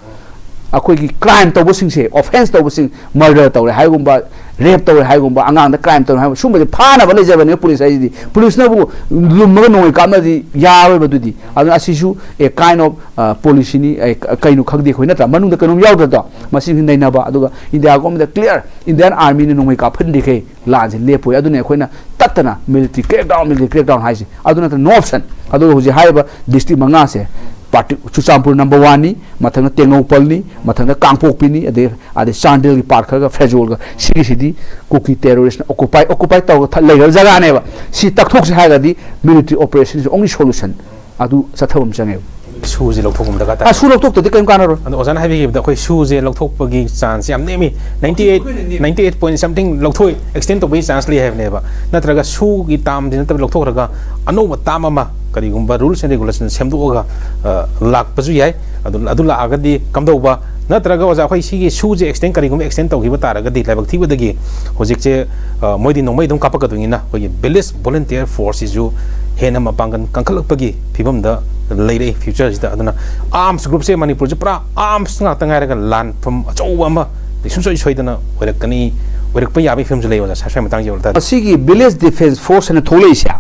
ꯑꯩꯈꯣꯏꯒꯤ ꯀ꯭ꯔꯥꯏꯝ ꯇꯧꯕꯁꯤꯡꯁꯦ, ꯑꯣꯐꯦꯟꯁ ꯇꯧꯕꯁꯤꯡ, ꯃꯔꯗꯔ ꯇꯧꯔꯦ ꯍꯥꯏꯒꯨꯝꯕ, ꯔꯦꯞ ꯇꯧꯔꯦ ꯍꯥꯏꯒꯨꯝꯕ, ꯑꯉꯥꯡꯗ ꯀ꯭ꯔꯥꯏꯝ ꯇꯧꯔꯦ ꯍꯥꯏꯒꯨꯝꯕ, ꯁꯨꯝꯕꯁꯦ ꯐꯥꯅꯕ ꯂꯩꯖꯕꯅꯦ ꯄꯨꯂꯤꯁ ꯍꯥꯏꯁꯤꯗꯤ꯫ ꯄꯨꯂꯤꯁꯅꯕꯨ ꯂꯨꯝꯃꯒ ꯅꯣꯡꯃꯩ ꯀꯥꯞꯅꯗꯤ ꯌꯥꯔꯣꯏꯕ ꯑꯗꯨꯗꯤ꯫ ꯑꯗꯨꯅ ꯑꯁꯤꯁꯨ a kind of, ꯑ, policyꯅꯤ, ꯑ, ꯀꯩꯅꯣ ꯈꯪꯗꯦ ꯑꯩꯈꯣꯏ, ꯅꯠꯇ꯭ꯔꯥ? ꯃꯅꯨꯡꯗ ꯀꯩꯅꯣꯝ ꯌꯥꯎꯗ꯭ꯔꯗꯣ? ꯃꯁꯤ ꯅꯩꯅꯕ꯫ ꯑꯗꯨꯒ ꯏꯟꯗꯤꯌꯥ ꯒꯣꯔꯃꯦꯟꯗ clear, ꯏꯟꯗꯤꯌꯥꯟ ꯑꯥꯔꯃꯤꯅ ꯅꯣꯡꯃꯩ ꯀꯥꯞꯍꯟꯗ꯭ꯔꯤꯈꯩ ꯂꯥꯟꯁꯦ ꯂꯦꯞꯄꯣꯏ꯫ ꯑꯗꯨꯅ ꯑꯩꯈꯣꯏꯅ ꯇꯠꯇꯅ military crackdown, military crackdown ꯍꯥꯏꯁꯦ꯫ ꯑꯗꯨ ꯅꯠꯇꯅ no option꯫ ꯑꯗꯨꯒ ꯍꯧꯖꯤꯛ ꯍꯥꯏꯔꯤꯕ ꯗꯤꯁꯇ꯭ꯔꯤꯛ ꯃꯉꯥꯁꯦ, ꯄꯥꯔꯇꯤ ꯆꯨꯔꯆꯥꯟꯄꯨꯔ ꯅꯝꯕꯔ ꯋꯥꯟꯅꯤ, ꯃꯊꯪꯗ ꯇꯦꯡꯅꯧꯄꯜꯅꯤ, ꯃꯊꯪꯗ ꯀꯥꯡꯄꯣꯛꯄꯤꯅꯤ, ꯑꯗꯩ ꯑꯗꯩ ꯆꯥꯟꯗꯦꯜꯒꯤ ꯄꯥꯔꯠ ꯈꯔꯒ ꯐꯦꯖꯣꯜꯒ, ꯁꯤꯒꯤꯁꯤꯗꯤ ꯀꯨꯀꯤ ꯇꯦꯔꯣꯔꯤꯁꯅ ꯑꯣꯀꯨꯄꯥꯏ ꯑꯣꯀꯨꯄꯥꯏ ꯇꯧꯔꯒ ꯊ- ꯂꯩꯈ꯭ꯔꯕ ꯖꯒꯥꯅꯦꯕ꯫ ꯁꯤ ꯇꯛꯊꯣꯛꯁꯦ ꯍꯥꯏꯔꯒꯗꯤ military operation is only solution꯫ ꯑꯗꯨ ꯆꯠꯊꯕ ꯑꯃ ꯆꯪꯉꯦꯕ꯫ ꯁꯨꯁꯦ ꯂꯧꯊꯣꯛꯄ ꯑꯃ ꯗꯔꯀꯥꯔ ꯇꯥꯏ꯫ ꯑꯁꯨ ꯂꯧꯊꯣꯛꯇꯗꯤ ꯀꯔꯤꯝ ꯀꯥꯟꯅꯔꯣꯏ꯫ ꯑꯗꯣ ꯑꯣꯖꯥꯅ ꯍꯥꯏꯕꯤꯈꯤꯕꯗ ꯑꯩꯈꯣꯏ ꯁꯨꯁꯦ ꯂꯧꯊꯣꯛꯄꯒꯤ ꯆꯥꯟꯁꯁꯦ ꯌꯥꯝ ꯅꯦꯝꯃꯤ꯫ ninety eight ninety eight point something ꯂꯧꯊꯣꯛꯏ, extend ꯇꯧꯕꯒꯤ ꯆꯥꯟꯁ ꯂꯩ ꯍꯥꯏꯕꯅꯦꯕ꯫ ꯅꯠꯇ꯭ꯔꯒ ꯁꯨꯒꯤ ꯇꯥꯝꯗꯤ ꯅꯠꯇꯕ ꯂꯧꯊꯣꯛꯈ꯭ꯔꯒ ꯑꯅꯧꯕ ꯇꯥꯝ ꯑꯃ ꯀꯔꯤꯒꯨꯝꯕ rules and regulation ꯁꯦꯝꯗꯣꯛꯑꯒ ꯑ, ꯂꯥꯛꯄꯁꯨ ꯌꯥꯏ꯫ ꯑꯗꯨ ꯑꯗꯨ ꯂꯥꯛꯑꯒꯗꯤ ꯀꯝꯗꯧꯕ? ꯅꯠꯇ꯭ꯔꯒ ꯑꯣꯖꯥ ꯑꯩꯈꯣꯏ ꯁꯤꯒꯤ ꯁꯨꯁꯦ extend ꯀꯔꯤꯒꯨꯝꯕ extend ꯇꯧꯈꯤꯕ ꯇꯥꯔꯒꯗꯤ ꯂꯥꯏꯕꯛ ꯊꯤꯕꯗꯒꯤ ꯍꯧꯖꯤꯛꯁꯦ ꯑ, ꯃꯣꯏꯗꯤ ꯅꯣꯡꯃꯩ ꯑꯗꯨꯝ ꯀꯥꯞꯄꯛꯀꯗꯣꯏꯅꯤꯅ ꯑꯩꯈꯣꯏꯒꯤ village volunteer force ꯁꯤꯁꯨ ꯍꯦꯟꯅ ꯃꯄꯥꯡꯒꯜ ꯀꯟꯈꯠꯂꯛꯄꯒꯤ ꯐꯤꯕꯝꯗ ꯂꯩꯔꯛꯏ future ꯁꯤꯗ꯫ ꯑꯗꯨꯅ arms group ꯁꯦ ꯃꯅꯤꯄꯨꯔꯁꯦ ꯄꯨꯔꯥ arms ꯉꯥꯛꯇ ꯉꯥꯏꯔꯒ ꯂꯥꯟꯐꯝ ꯑꯆꯧꯕ ꯑꯃ ꯁꯨꯡꯁꯣꯏ ꯁꯣꯏꯗꯅ ꯑꯣꯏꯔꯛꯀꯅꯤ, ꯑꯣꯏꯔꯛꯄ ꯌꯥꯕꯒꯤ ꯐꯤꯕꯝꯁꯨ ꯂꯩ꯫ ꯑꯣꯖꯥ ꯁ꯭ꯋꯥꯏ ꯃꯇꯥꯡꯁꯤ ꯌꯧꯔꯛ ꯇꯥꯔꯗꯤ꯫ ꯃꯁꯤꯒꯤ village defence force ꯍꯥꯏꯅ ꯊꯣꯛꯂꯛꯏꯁꯦ,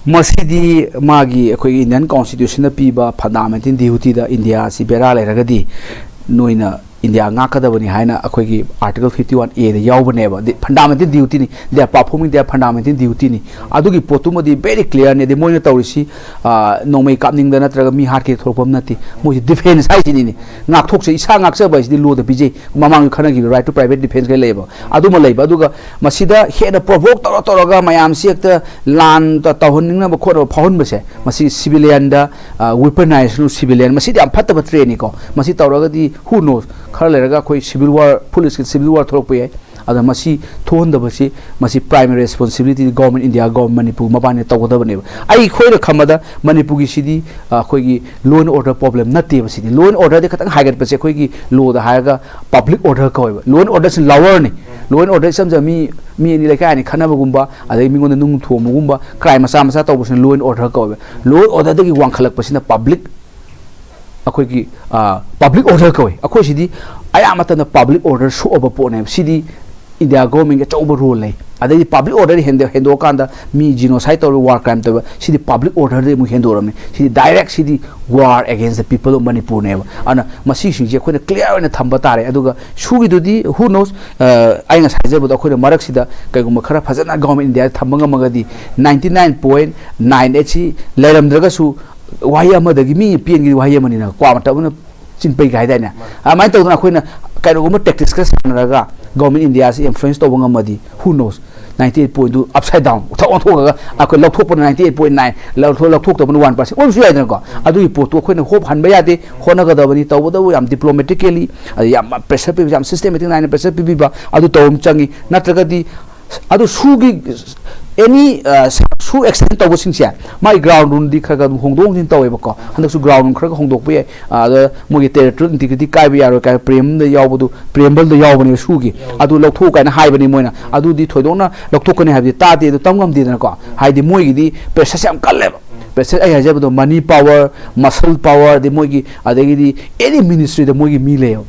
ꯃꯁꯤꯗꯤ ꯃꯥꯒꯤ ꯑꯩꯈꯣꯏꯒꯤ Indian Constitution ꯅ ꯄꯤꯕ fundamental duty ꯗ ꯏꯟꯗꯤꯌꯥ ꯑꯁꯤ ꯕꯦꯔꯥ ꯂꯩꯔꯒꯗꯤ ꯅꯣꯏꯅ ꯏꯟꯗꯤꯌꯥ ꯉꯥꯛꯀꯗꯕꯅꯤ ꯍꯥꯏꯅ ꯑꯩꯈꯣꯏꯒꯤ Article fifty one A ꯗ ꯌꯥꯎꯕꯅꯦꯕ꯫ Fundamental duty ꯅꯤ, they are performing their fundamental duty ꯅꯤ꯫ ꯑꯗꯨꯒꯤ ꯄꯣꯠꯇꯨꯃꯗꯤ very clear ꯅꯤ꯫ ꯑꯗꯩ ꯃꯣꯏꯅ ꯇꯧꯔꯤꯁꯤ, ꯑ, ꯅꯣꯡꯃꯩ ꯀꯥꯞꯅꯤꯡꯗ ꯅꯠꯇ꯭ꯔꯒ ꯃꯤ ꯍꯥꯠꯀꯦ ꯊꯣꯛꯂꯛꯄ ꯑꯃ ꯅꯠꯇꯦ꯫ ꯃꯣꯏꯁꯤ defence ꯍꯥꯏꯁꯤꯅꯤꯅꯦ꯫ ꯉꯥꯛꯊꯣꯛꯆ ꯏꯁꯥ ꯉꯥꯛꯆꯕ ꯍꯥꯏꯁꯤꯗꯤ law ꯗ ꯄꯤꯖꯩ꯫ ꯃꯃꯥꯡꯗ ꯈꯟꯅꯈꯤꯕ right to private defence ꯀꯩ ꯂꯩꯌꯦꯕ, ꯑꯗꯨꯃ ꯂꯩꯕ꯫ ꯑꯗꯨꯒ ꯃꯁꯤꯗ ꯍꯦꯟꯅ provoke ꯇꯧꯔ ꯇꯧꯔꯒ ꯃꯌꯥꯝꯁꯤ ꯍꯦꯛꯇ ꯂꯥꯟ ꯇ- ꯇꯧꯍꯟꯅꯤꯡꯅꯕ ꯈꯣꯠꯅꯕ ꯐꯥꯎꯍꯟꯕꯁꯦ, ꯃꯁꯤ civilian ꯗ, ꯑ, weaponization of civilian, ꯃꯁꯤꯗꯤ ꯌꯥꯝ ꯐꯠꯇꯕ trend ꯅꯤꯀꯣ꯫ ꯃꯁꯤ ꯇꯧꯔꯒꯗꯤ who knows, ꯈꯔ ꯂꯩꯔꯒ ꯑꯩꯈꯣꯏ civil war, full scale civil war ꯊꯣꯛꯂꯛꯄ ꯌꯥꯏ꯫ ꯑꯗ ꯃꯁꯤ ꯊꯣꯛꯍꯟꯗꯕꯁꯤ, ꯃꯁꯤ primary responsibility ꯗꯤ government, ꯏꯟꯗꯤꯌꯥ government, ꯃꯅꯤꯄꯨꯔ ꯃꯕꯥꯅꯤ ꯇꯧꯒꯗꯕꯅꯦꯕ꯫ ꯑꯩꯈꯣꯏꯅ ꯈꯟꯕꯗ ꯃꯅꯤꯄꯨꯔꯒꯤꯁꯤꯗꯤ, ꯑ, ꯑꯩꯈꯣꯏꯒꯤ law and order problem ꯅꯠꯇꯦꯕ꯫ ꯁꯤꯗꯤ law and order ꯗꯤ ꯈꯤꯇꯪ ꯍꯥꯏꯒꯠꯄꯁꯦ ꯑꯩꯈꯣꯏꯒꯤ law ꯗ ꯍꯥꯏꯔꯒ public order ꯀꯧꯋꯦꯕ꯫ Law and order ꯁꯤ lower ꯅꯤ꯫ Law and order ꯏꯆꯝ ꯆꯝꯕ ꯃꯤ, ꯃꯤ ꯑꯅꯤ ꯂꯩꯀꯥꯏ ꯑꯅꯤ ꯈꯠꯅꯕꯒꯨꯝꯕ, ꯑꯗꯩ ꯃꯤꯉꯣꯟꯗ ꯅꯨꯡ ꯊꯣꯝꯕꯒꯨꯝꯕ, crime ꯃꯆꯥ ꯃꯆꯥ ꯇꯧꯕꯁꯤꯅ law and order ꯀꯧꯋꯦꯕ꯫ Law and order ꯗꯒꯤ ꯋꯥꯡꯈꯠꯂꯛꯄꯁꯤꯅ public, ꯑꯩꯈꯣꯏꯒꯤ, ꯑ, public order ꯀꯧꯋꯦ꯫ ꯑꯩꯈꯣꯏ ꯁꯤꯗꯤ ꯑꯌꯥꯝꯕ ꯃꯇꯝꯗ public order ꯁꯣꯛꯑꯕ ꯄꯣꯠꯅꯦꯕ꯫ ꯁꯤꯗꯤ ꯏꯟꯗꯤꯌꯥ government ꯀꯤ ꯑꯆꯧꯕ role ꯂꯩ꯫ ꯑꯗꯩꯗꯤ public order ꯍꯦꯟꯗ-, ꯍꯦꯟꯗꯣꯛꯑꯀꯥꯟꯗ ꯃꯤ genocide ꯇꯧꯔꯒ war crime ꯇꯧꯕ, ꯁꯤꯗꯤ public order ꯗꯤ ꯑꯃꯨꯛ ꯍꯦꯟꯗꯣꯔꯛꯑꯕꯅꯤ꯫ ꯁꯤꯗꯤ direct CD war against the people of Manipur ꯅꯦꯕ꯫ ꯑꯗꯨꯅ ꯃꯁꯤꯁꯤꯡꯁꯦ ꯑꯩꯈꯣꯏꯅ clear ꯑꯣꯏꯅ ꯊꯝꯕ ꯇꯥꯔꯦ꯫ ꯑꯗꯨꯒ ꯁꯨꯒꯤꯗꯨꯗꯤ who knows, ꯑ, ꯑꯩ ꯉꯁꯥꯏ ꯍꯥꯏꯖꯕꯗꯣ ꯑꯩꯈꯣꯏꯅ ꯃꯔꯛꯁꯤꯗ ꯀꯩꯒꯨꯝꯕ ꯈꯔ ꯐꯖꯅ government ꯏꯟꯗꯤꯌꯥꯗ ꯊꯝꯕ ꯉꯝꯃꯒꯗꯤ ninety nine point nine eight ꯁꯤ ꯂꯩꯔꯝꯗ꯭ꯔꯒꯁꯨ ꯋꯥꯍꯩ ꯑꯃꯗꯒꯤ ꯃꯤ ꯄꯦꯟꯒꯤ ꯋꯥꯍꯩ ꯑꯃꯅꯤꯅ, ꯀ꯭ꯋꯥ ꯃꯇꯝ ꯑꯃꯅ ꯆꯤꯟꯄꯩꯒ ꯍꯥꯏꯗꯥꯏꯅꯦ? ꯑꯗꯨꯃꯥꯏꯅ ꯇꯧꯗꯅ ꯑꯩꯈꯣꯏꯅ ꯀꯩꯅꯣꯒꯨꯝꯕ tactics ꯈꯔ ꯁꯥꯟꯅꯔꯒ government Indiaꯁꯤ influence ꯇꯧꯕ ꯉꯝꯃꯗꯤ, who knows, ninety eight point two upside down ꯊꯛ ꯑꯣꯟꯊꯣꯛꯑꯒ ꯑꯩꯈꯣꯏ ꯂꯧꯊꯣꯛꯄꯅ ninety eight point nine, ꯂꯧꯊꯣꯛꯇꯕꯅ one percent ꯑꯣꯏꯕꯁꯨ ꯌꯥꯏꯗꯅꯀꯣ꯫ ꯑꯗꯨꯒꯤ ꯄꯣꯠꯇꯨ ꯑꯩꯈꯣꯏꯅ hope ꯍꯟꯕ ꯌꯥꯗꯦ, ꯍꯣꯠꯅꯒꯗꯕꯅꯤ꯫ ꯇꯧꯕꯇꯕꯨ ꯌꯥꯝ diplomatically, ꯑꯗ ꯌꯥꯝ pressure ꯄꯤꯕ, ꯌꯥꯝ systematic ꯅꯥꯏꯅ pressure ꯄꯤꯕꯤꯕ, ꯑꯗꯨ ꯇꯧꯕ ꯑꯃ ꯆꯪꯉꯤ꯫ ꯅꯠꯇ꯭ꯔꯒꯗꯤ ꯑꯗꯨ ꯁꯨꯒꯤ any, ꯑ, ꯁꯨ extend ꯇꯧꯕꯁꯤꯡꯁꯦ ꯃꯥꯒꯤ ground ruleꯗꯤ ꯈꯔ ꯈꯔ ꯑꯗꯨꯝ ꯍꯣꯡꯗꯣꯛ ꯍꯣꯡꯖꯤꯟ ꯇꯧꯋꯦꯕꯀꯣ꯫ ꯍꯟꯗꯛꯁꯨ ground rule ꯈꯔ ꯈꯔ ꯍꯣꯡꯗꯣꯛꯄ ꯌꯥꯏ꯫ ꯑ, ꯑꯗ ꯃꯣꯏꯒꯤ territorial integrity ꯀꯥꯏꯕ ꯌꯥꯔꯣꯏ ꯀꯥꯏꯅ preambleꯗ ꯌꯥꯎꯕꯗꯨ, preambleꯗ ꯌꯥꯎꯕꯅꯦꯕ ꯁꯨꯒꯤ꯫ ꯑꯗꯨ ꯂꯧꯊꯣꯛꯎ ꯀꯥꯏꯅ ꯍꯥꯏꯕꯅꯤ ꯃꯣꯏꯅ꯫ ꯑꯗꯨꯗꯤ ꯊꯣꯏꯗꯣꯛꯅ ꯂꯧꯊꯣꯛꯀꯅꯤ ꯍꯥꯏꯕꯗꯤ ꯇꯥꯗꯦ, ꯑꯗꯨ ꯇꯝ ꯉꯝꯗꯦꯗꯅꯀꯣ꯫ ꯍꯥꯏꯗꯤ ꯃꯣꯏꯒꯤꯗꯤ pressureꯁꯦ ꯌꯥꯝ ꯀꯜꯂꯦꯕ꯫ Pressure ꯑꯩ ꯍꯥꯏꯖꯕꯗꯣ money power, muscle power, ꯑꯗꯩ ꯃꯣꯏꯒꯤ, ꯑꯗꯒꯤꯗꯤ any ministryꯗ ꯃꯣꯏꯒꯤ ꯃꯤ ꯂꯩꯌꯦꯕ꯫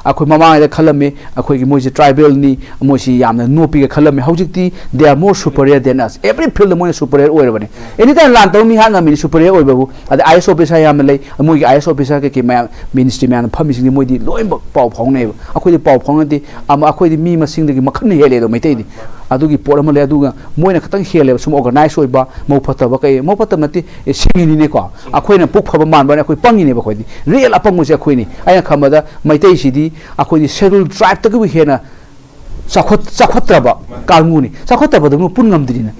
ꯑꯩꯈꯣꯏ ꯃꯃꯥꯡꯉꯩꯗ ꯈꯜꯂꯝꯃꯤ, ꯑꯩꯈꯣꯏꯒꯤ ꯃꯣꯏꯁꯦ tribalꯅꯤ, ꯃꯣꯏꯁꯤ ꯌꯥꯝꯅ ꯅꯣꯞꯄꯤꯒ ꯈꯜꯂꯝꯃꯤ꯫ ꯍꯧꯖꯤꯛꯇꯤ they are more superior than us, every fieldꯗ ꯃꯣꯏꯅ superior ꯑꯣꯏꯔꯕꯅꯤ꯫ Anytime ꯂꯥꯟ ꯇꯧꯔ ꯃꯤ ꯍꯥꯠ ꯉꯝꯃꯤꯅꯤ superior ꯑꯣꯏꯕꯕꯨ꯫ ꯑꯗ IAS officer ꯌꯥꯝꯅ ꯂꯩ, ꯃꯣꯏꯒꯤ IAS officer ꯀꯩꯀꯩ ꯃꯌꯥꯝ ministry ꯃꯌꯥꯝꯅ ꯐꯝꯃꯤꯁꯤꯡꯗꯤ ꯃꯣꯏꯗꯤ ꯂꯣꯏꯅꯃꯛ ꯄꯥꯎ ꯐꯥꯎꯅꯩꯑꯕ꯫ ꯑꯩꯈꯣꯏꯗꯤ ꯄꯥꯎ ꯐꯥꯎꯅꯗꯦ꯫ ꯑꯃ ꯑꯩꯈꯣꯏꯗꯤ ꯃꯤ ꯃꯁꯤꯡꯗꯒꯤ ꯃꯈꯜꯅ ꯍꯦꯜꯂꯦ ꯑꯗꯣ ꯃꯩꯇꯩꯗꯤ꯫ ꯑꯗꯨꯒꯤ ꯄꯣꯠ ꯑꯃ ꯂꯩ꯫ ꯑꯗꯨꯒ ꯃꯣꯏꯅ ꯈꯤꯇꯪ ꯍꯦꯜꯂꯦꯕ ꯁꯨꯝ organize ꯑꯣꯏꯕ, ꯃꯧ ꯐꯠꯇꯕ ꯀꯩ, ꯃꯧ ꯐꯠꯇꯕ ꯅꯠꯇꯦ, ꯑꯦ, ꯁꯤꯡꯉꯤꯅꯤꯅꯦꯀꯣ꯫ ꯑꯩꯈꯣꯏꯅ ꯄꯨꯛ ꯐꯕ ꯃꯥꯟꯕꯅꯦ, ꯑꯩꯈꯣꯏ ꯄꯪꯉꯤꯅꯦꯕ꯫ ꯑꯩꯈꯣꯏꯗꯤ real ꯑꯄꯪꯕꯁꯦ ꯑꯩꯈꯣꯏꯅꯤ꯫ ꯑꯩꯅ ꯈꯟꯕꯗ ꯃꯩꯇꯩꯁꯤꯗꯤ ꯑꯩꯈꯣꯏꯗꯤ schedule tribeꯇꯒꯤꯕꯨ ꯍꯦꯟꯅ ꯆꯥꯎꯈꯠ-, ꯆꯥꯎꯈꯠꯇ꯭ꯔꯕ ꯀꯥꯡꯕꯨꯅꯤ꯫ ꯆꯥꯎꯈꯠꯇꯕꯗꯨ ꯄꯨꯟ ꯉꯝꯗ꯭ꯔꯤꯅꯦ꯫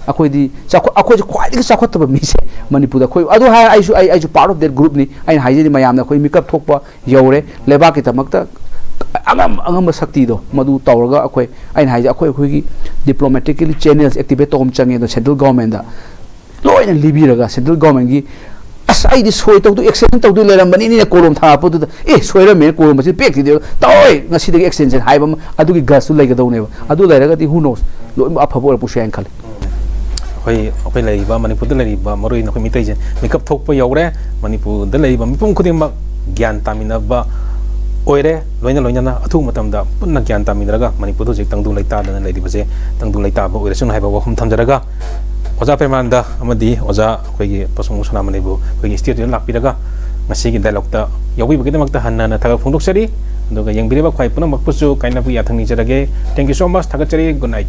ꯑꯩꯈꯣꯏꯗꯤ ꯆꯥꯎꯈꯠ-, ꯑꯩꯈꯣꯏꯁꯦ ꯈ꯭ꯋꯥꯏꯗꯒꯤ ꯆꯥꯎꯈꯠꯇꯕ ꯃꯤꯁꯦ ꯃꯅꯤꯄꯨꯔꯗ꯫ ꯑꯩꯈꯣꯏ ꯑꯗꯨ ꯍꯥꯏꯔ ꯑꯩꯁꯨ, ꯑꯩ, ꯑꯩꯁꯨ part of that groupꯅꯤ꯫ ꯑꯩꯅ ꯍꯥꯏꯖꯔꯤ ꯃꯌꯥꯝꯅ ꯑꯩꯈꯣꯏ ꯃꯤꯀꯞ ꯊꯣꯛꯄ ꯌꯧꯔꯦ꯫ ꯂꯩꯕꯥꯛꯀꯤꯗꯃꯛꯇ ꯑꯉꯝ ꯑꯉꯝꯕ ꯁꯛꯇꯤꯗꯣ ꯃꯗꯨ ꯇꯧꯔꯒ ꯑꯩꯈꯣꯏ, ꯑꯩꯅ ꯍꯥꯏꯁꯦ ꯑꯩꯈꯣꯏ, ꯑꯩꯈꯣꯏꯒꯤ diplomatically channels activate ꯇꯧꯕ ꯑꯃ ꯆꯪꯉꯦ꯫ ꯑꯗꯣ central governmentꯗ ꯂꯣꯏꯅ ꯂꯤꯕꯤꯔꯒ central governmentꯒꯤ, "ꯑꯁ, ꯑꯩꯗꯤ ꯁꯣꯏ ꯇꯧꯗꯣꯏ, extension ꯇꯧꯗꯣꯏ ꯂꯩꯔꯝꯕꯅꯤꯅꯦ" ꯀꯣꯂꯣꯝ ꯊꯥꯔꯛꯄꯗꯨꯗ, "ꯑꯦ, ꯁꯣꯏꯔꯝꯃꯦ, ꯀꯣꯂꯣꯝ ꯑꯁꯤ ꯄꯦꯛꯇꯤꯗꯦ, ꯇꯧꯔꯣꯏ, ꯉꯁꯤꯗꯒꯤ extension" ꯍꯥꯏꯕ ꯑꯃ, ꯑꯗꯨꯒꯤ gutꯁꯇꯨ ꯂꯩꯒꯗꯧꯅꯦꯕ꯫ ꯑꯗꯨ ꯂꯩꯔꯒꯗꯤ who knows, ꯂꯣꯏꯅꯃꯛ ꯑꯐꯕ ꯑꯣꯏꯔꯛꯄꯁꯨ ꯌꯥꯏꯅ ꯈꯜꯂꯤ꯫ ꯑꯩꯈꯣꯏ, ꯑꯩꯈꯣꯏ ꯂꯩꯔꯤꯕ, ꯃꯅꯤꯄꯨꯔꯗ ꯂꯩꯔꯤꯕ ꯃꯔꯨ ꯑꯣꯏꯅ ꯑꯩꯈꯣꯏ ꯃꯤꯇꯩꯁꯦ ꯃꯤꯀꯞ ꯊꯣꯛꯄ ꯌꯧꯔꯦ꯫ ꯃꯅꯤꯄꯨꯔꯗ ꯂꯩꯔꯤꯕ ꯃꯤꯄꯨꯝ ꯈꯨꯗꯤꯡꯃꯛ ꯒ꯭ꯌꯥꯟ ꯇꯥꯃꯤꯟꯅꯕ ꯑꯣꯏꯔꯦ꯫ ꯂꯣꯏꯅ ꯂꯣꯏꯅꯅ ꯑꯊꯨꯕ ꯃꯇꯝꯗ ꯄꯨꯟꯅ ꯒ꯭ꯌꯥꯟ ꯇꯥꯃꯤꯟꯅꯔꯒ ꯃꯅꯤꯄꯨꯔꯗ ꯍꯧꯖꯤꯛ ꯇꯪꯗꯨ ꯂꯩꯇꯥꯗꯅ ꯂꯩꯔꯤꯕꯁꯦ ꯇꯪꯗꯨ ꯂꯩꯇꯥꯕ ꯑꯣꯏꯔꯁꯅꯨ ꯍꯥꯏꯕ ꯋꯥꯐꯝ ꯊꯝꯖꯔꯒ, ꯑꯣꯖꯥ ꯄ꯭ꯔꯦꯃꯥꯅꯟꯗ ꯑꯃꯗꯤ ꯑꯣꯖꯥ ꯑꯩꯈꯣꯏꯒꯤ ꯄꯥꯁꯣꯡ ꯁꯣꯅꯥꯃꯅꯤꯕꯨ ꯑꯩꯈꯣꯏꯒꯤ studioꯗ ꯂꯥꯛꯄꯤꯔꯒ ꯉꯁꯤꯒꯤ dialogueꯇ ꯌꯥꯎꯕꯤꯕꯒꯤꯗꯃꯛꯇ ꯍꯟꯅ ꯍꯟꯅ ꯊꯥꯒꯠ ꯐꯣꯡꯗꯣꯛꯆꯔꯤ꯫ ꯑꯗꯨꯒ ꯌꯦꯡꯕꯤꯔꯤꯕ ꯈ꯭ꯋꯥꯏ ꯄꯨꯝꯅꯃꯛꯄꯨꯁꯨ ꯀꯥꯏꯅꯕ ꯌꯥꯊꯪ ꯅꯤꯖꯔꯒꯦ꯫ Thank you so much꯫ ꯊꯥꯒꯠꯆꯔꯤ꯫ Good night꯫